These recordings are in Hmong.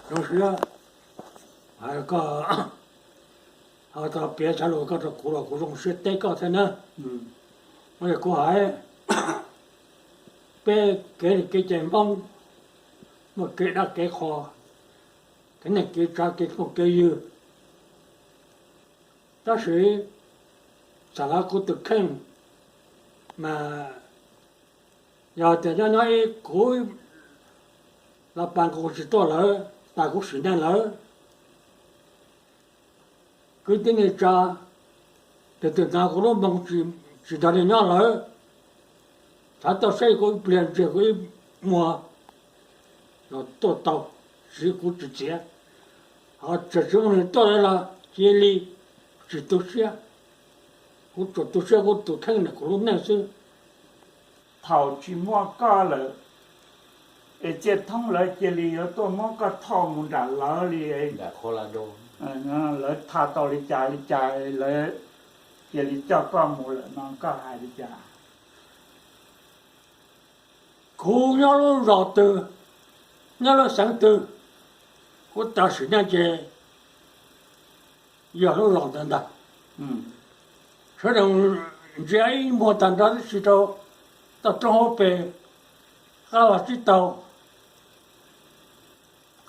zoo siab, koj ho tau piav cov lus koj rau kuv los kuv zoo siab teb koj thiab na. Kuv hais, peb kev li kev cai Hmoob muaj kev dab kev qhuas, kev neej kev tsav kev phooj kev ywg, tab sis txawm los kuv tus kheej mas yog tias nyob nyob ib kuv los pas nkaus tsis tuaj lawm, tas kuv sim neej lawm, kwv tij neej tsa, tus twg hnov kuv lub moo tsis nrog nws nyob lawm, thov tuaj saib kuv ib pliag, ntsia kuv ib muag, tuaj tau, tsis kuv tsis txiav, ho tseem tsis muaj neeg tuaj lawm los cia li tsis tu siab. Kuv tsuas tu siab kuv tus kheej ntawm kuv lub neej xwb. Thaum tsis muaj koj lawm, es Txiaj Thoob lawv cia li yuav tuaj muab koj thauj mus nram lawv li, lawv tham tau li cas li cas, lawv cia li coj koj mus lawm no koj hais li cas? Kuv nyob lub zos twg, nyob lub xeev twg, kuv tau sim neej ces yog lub zos ntawd ntag. Sawv daws ntsia ib muag tag nrho tib si rau toj roob hauv pes, qab los tib tau.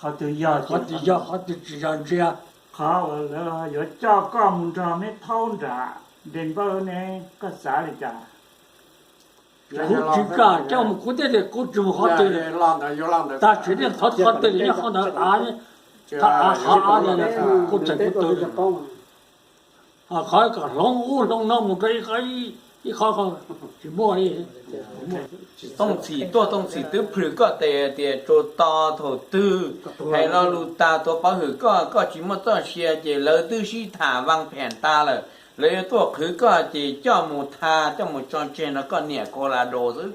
Qhov twg yog, qhov twg tsis yog ntsia. Qhov uas lawv yuav coj koj mus nrog neb thaub nram Nres Npawj ne, koj xav li cas? Kuv tsis kam coj mus, kuv thiaj tias kuv tsis mus qhov twg. Tag sim neej qhov twg li nyob qhov ntawd av, qhov av, qhov av, kuv tseem kuv tu. Qhov kom hloov ub hloov no mus rau ib qhov, ib qhov tsis muaj li. Tooj Txhim tuaj, Tooj Txhim twb plhws koj tes tias tsuas tos thaum twg hais lo lus tas tuav pov hwm koj, koj tsis muaj txoj sia ces lawv twb sib tham vaj phem tas lawm, lawv yuav tuaj qhwv koj ces coj mus tha coj mus tso tseg nrog koj niam Colorado xwb.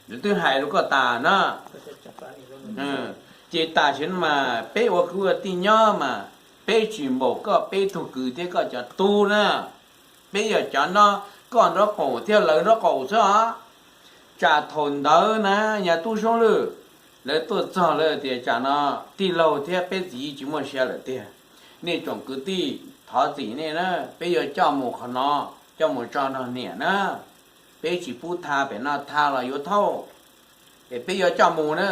Lawv twb hais rau koj tas na. Ces tam sim no mas peb ua kwv ua tij nyob mas peb tsis npaum koj peb tug kwv thiab koj cov tub na. Peb yog cov nyob koj nraub qaum thiab lawv nraub qaum xwb os. Tsam thaum ntawd na, nyab tub Soob Lwj, lawv tuaj txog lawv tias tsam no tij laug thiab peb txiv tsis muaj sia lawm tiag. Nej tsoom kwv tij thov txim nej na, peb yuav coj mus qhov no, coj mus tso nrog niam na. Peb tsis pub tha pem no, tha los yuav thauj. Es peb yuav coj mus na,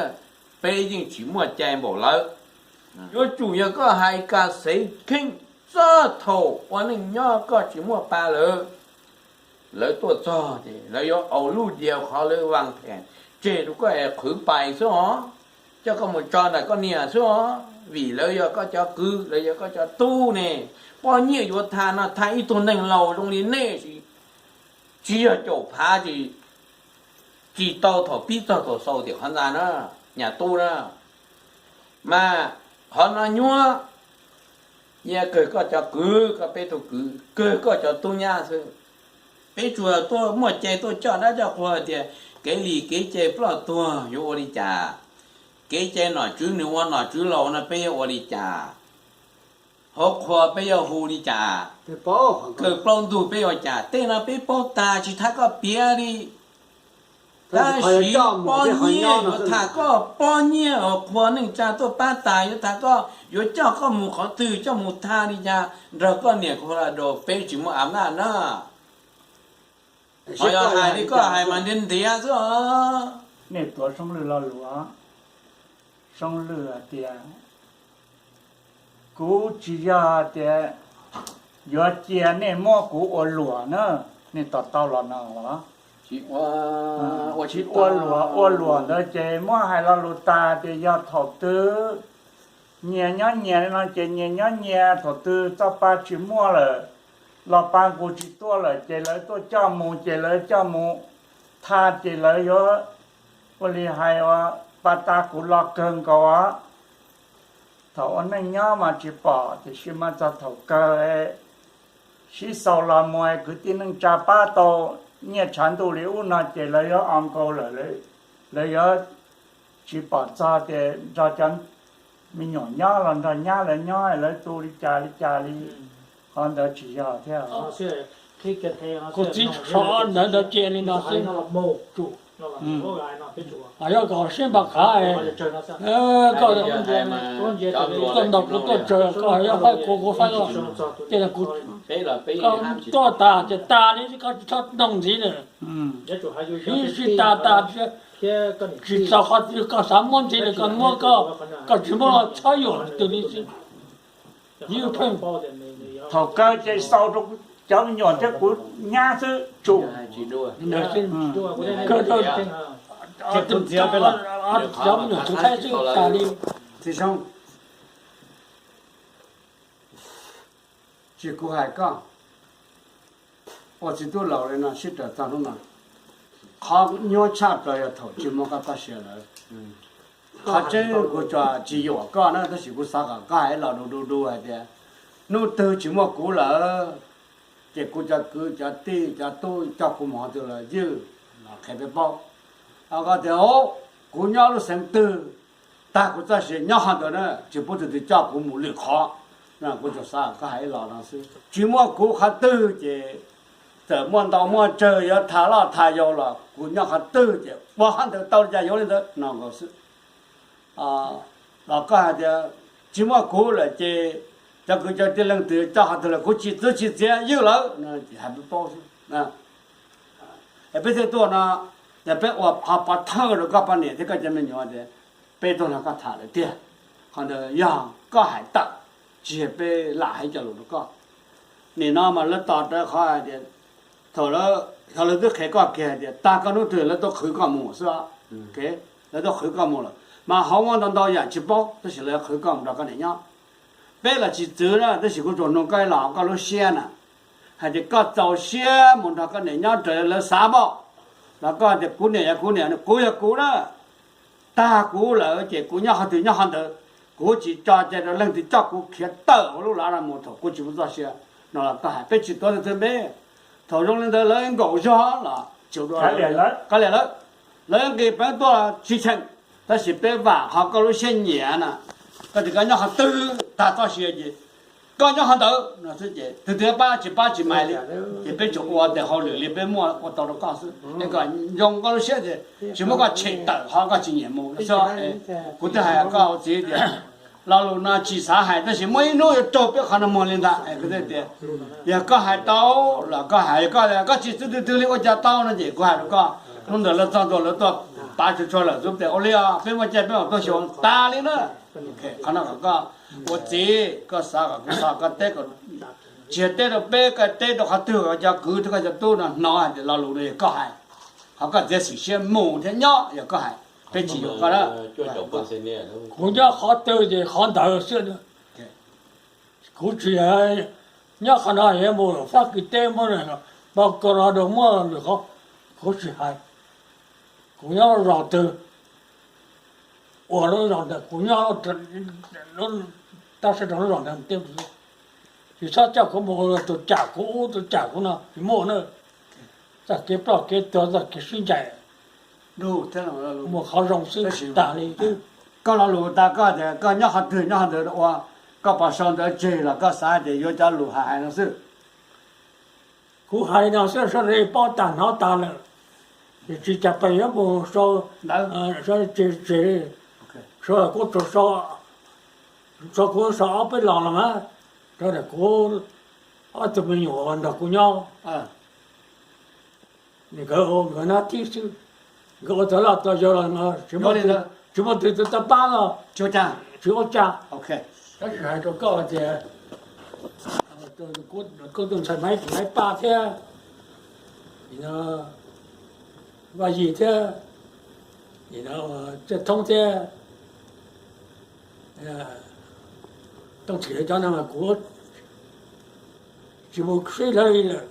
peb yeej tsis muaj cai npaum lawv. Yuav tsum yog koj hais kas xev kheej txog thaum ua neej nyob koj tsis muaj pa lawm. Lawv tuaj txog ces lawv yuav au lub diav qhov lawv vaj phem tseg rau koj es qhwv pais xwb os. Coj koj mus tso ntawm koj niam xwb os, vim lawv yog koj cov kwv, lawv yog koj cov tub ne. Poj nyiaj yuav tha no tha ib tug neeg laus zoo li nej, tsis yog caum phav ces tsis tau thaum pib txog thaum xaus tiam qhov ntxa na, nyab tub na. Mas qhov no nyuaj, nyuaj kawg koj cov kwv, koj peb tug kwv, kawg koj cov tub nyab xwb. Peb tsuas tuaj muaj cai tuaj coj dab coj qhua tias kev li kev cai ploj tuag yuav ua li cas, kev cai nom tswv nws ua nom tswv laus no peb yuav ua li cas, hauv qhua peb yuav hu li cas, kawg plaub ntug peb ua cas, tej no peb paub tas tsis tham koj piav li. Tab sis poj nyiaj yuav tham koj, poj nyiaj uas qhua neej tsa tuaj pab tas yuav tham koj, yuav coj koj mus qhov twg, coj mus tha li cas nrog koj niam Colorado, peb tsis muaj av naj na. Ho yog hais li koj hais mas ntiav ntiav xwb os. Nej tuav Soob Lwj lo lus, Soob Lwj hais tias, kuv tsis yog tias yuav cia nej muab kuv ua luam na, nej to taub los no los. Tsis ua luam, ua luam ntawd ces muab hais lo lus tas tias yog thaum twg nyias nyob nyias no ces nyias nyob nyias, thaum twg txoj pa tsis muaj lawm, los pa nqus tsis tuaj lawm ces lawv tuaj coj mus ces lawv coj mus tha ces lawv yuav ua li hais ua pa tas kuv los kawg nkaus os. Thaum ua neej nyob mas tsis pom, tiam sis mas txog thaum kawg sib xaus los mus kwv tij neej tsa pab tau nyiaj tshav ntuj li ub no ces lawv yuav o nkaus lawm, lawv yuav tsis pom txog tias nrog cov me nyuam nyob los nrog nyab lawv nyob lawv tu li cas li cas li. Qhov ntawd tsis yog thiab. Kuv txiv so ntawd ntawd cia li no xwb. Yog kom siab npam qhav, koj ntaus kuv tuaj tsawg, koj yog faib kuv, kuv faib koj, ces kuv tuaj tas ces tas li, koj tsis txhob ntaus ntxiv lawm. Siv sij tas tas, tsis txaus qhov twg koj xav muab ntxiv lawm koj muab, koj tsis muab los txhob yuam twg li xwb. Ib pheej. Thaum kawg ces xaus rau cov me nyuam thiab kuv nyab xwb tsum. Cov me nyuam tus thaib xwb tas li. Txiv Zoo, tsis kuv hais koj, ua txiv tub laus li no sib raws txog hnub no, qhov nyuaj tshaj plaws yog thaum tsis muaj koj txoj sia lawm. Qhov tseeb kuv tsuas tsis yuam koj na, tab sis kuv xav kom koj hais los du du du hais tias hnub twg tsis muaj kuv lawm, ces kuv cov kwv cov tij cov tub coj kuv mus qhov twg los ywj los qhia peb paub. Koj tias kuv nyob lub xeev twg, tag kuv txoj sia nyob qhov ntawd na, tsis pub tus twg coj kuv mus lwm qhov. Kuv tsuas xav kom koj hais los no xwb, tsis muaj kuv qhov twg ces txawm muaj ntau muaj tsawg yuav tham loj tham yau los kuv nyob qhov twg ces ua qhov ntawd tau li cas yuav li ntawd no nkaus xwb. Los koj hais tias tsis muaj kuv lawm ces cov kwv cov tij leej twg coj qhov twg los kuv tsis txwv tsis txiav ywj lawm no ces hais peb paub xwb. Es peb thiaj tuaj no, yog peb ua qhov pov thawj rau koj poj niam thiab koj cov me nyuam tias peb tuaj nrog koj tham lawm tiag. Qhov ntawd yog koj hais tawm, tsis yog peb lam hais cov lus rau koj. Nim no mas lawv tos rawv qhov hais tias thaum lawv, yog lawv twb qhia koj kiag hais tias tag koj hnub twg lawv tuaj qhwv koj mus xwb. Lawv tuaj qhwv koj mus lawm mas hauv muaj ntau ntau yam tsis paub tab sis lawv qhwv koj mus nrog koj niam nyob. Peb los tsis txwv na, tab sis kuv tsuas nug koj ib los koj lub siab na, hais tias koj txaus siab mus nrog koj niam nyob raws li lawv xav npaum, los koj tias kuv niam yog kuv niam, kuv yog kuv na, tag kuv lawm ces kuv nyob qhov twg nyob qhov ntawd, kuv tsis tso cai rau leej twg coj kuv khiav tawm hauv lub lav no mus thaum kuv tsis muaj txoj sia no los koj hais, peb tsis tuav leej twg npe. Thaum zoo li ntawd lawv nkaum zog los tsis ua dua, kav liam lawv, lawv nqis peev tuaj tsis cheem, tab sis peb vam qhov koj lub siab nyiam na, koj tias koj nyob qhov twg tag txoj sia ces koj nyob qhov ntawd no xwb ces tus twg pab tsis pab tsis mais li, ces peb tsuas ua tes hauj lwm li peb muaj ua tau rau koj xwb es kom zoo koj lub siab tias tsis muab koj tshem tawm qhov koj tsis nyiam mus xwb. Kuv twb hais koj ua txiv tias lo lus no tsis xav hais tab sis muaj ib hnub yuav raug peb qhov no muag li ntag. Kuv thiaj tias yog koj hais tau los koj hais, yog koj, koj tsis txwv twg twg li ua cas tau no ces kuv hais rau koj, hnub ntawd lawv txog ntua lawv tuaj pav tsuag tsuag lawm xwb tes ua li os, peb muaj caij peb mam tuaj xyuas tas li na. Qhov no kom koj ua txiv koj xav kom kuv xav koj teb, tsis yog teb rau peb, koj teb rau qhov twg cov kwv thiab koj cov tub no hnov hais tias lo lus no yog koj hais, qhov koj txiav txim siab mus thiab nyob yog koj hais, peb tsis yuam koj na. Kuv nyob qhov twg ces qhov ntawd xwb. Kuv tsis nyob qhov no yuav mus Fab Kis teb muab, Colorado muab lwm qhov, kuv tsis hais. Kuv nyob lub zos twg, ua lub zos ntawd, kuv nyob tab sis rau lub zos ntawd tsis txhob coj kuv mus tus cam kuv ub tus cam kuv no tsis muaj na. Txoj kev ploj kev tuag txoj kev sib ncaim mus qhov zoo xwb tas li. Koj lo lus tas koj tias koj nyob qhov twg nyob qhov ntawd ua, koj pom sau ntawd tseg los koj xav tias yuav cov lus hais hais no xwb. Kuv hais no xwb sawv daws paub tas hnov tas lawm, tsis cas pes yuav mus sau, sawv daws tseg tseg, sawv daws kuv tsuas sau, sau kuv sau ob peb los los mas, sawv daws kuv ob tug me nyuam nrog kuv nyob, nkawd nkawd nab thib xwb, nkawd ua tau loj tau yau los tsis muaj twg tau pab los tsis ua cas. Tab sis hais rau koj tias, koj tus ntxhais Maiv Paj thiab, Vaj Yig thiab, Txawj Thoob thiab, Tooj Thim cov no mas kuv tsis mus sib lawv li lawm.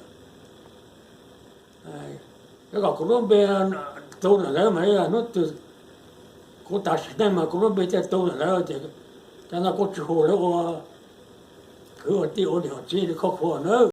Yuav kom kuv lub npe tu ntawm lawv mas hnub twg kuv tas sim neej mas kuv lub npe thiaj tu ntawm lawv ces cov no kuv tsis hu lawv ua kwv ua tij ua niam ua txiv li khov khuav na.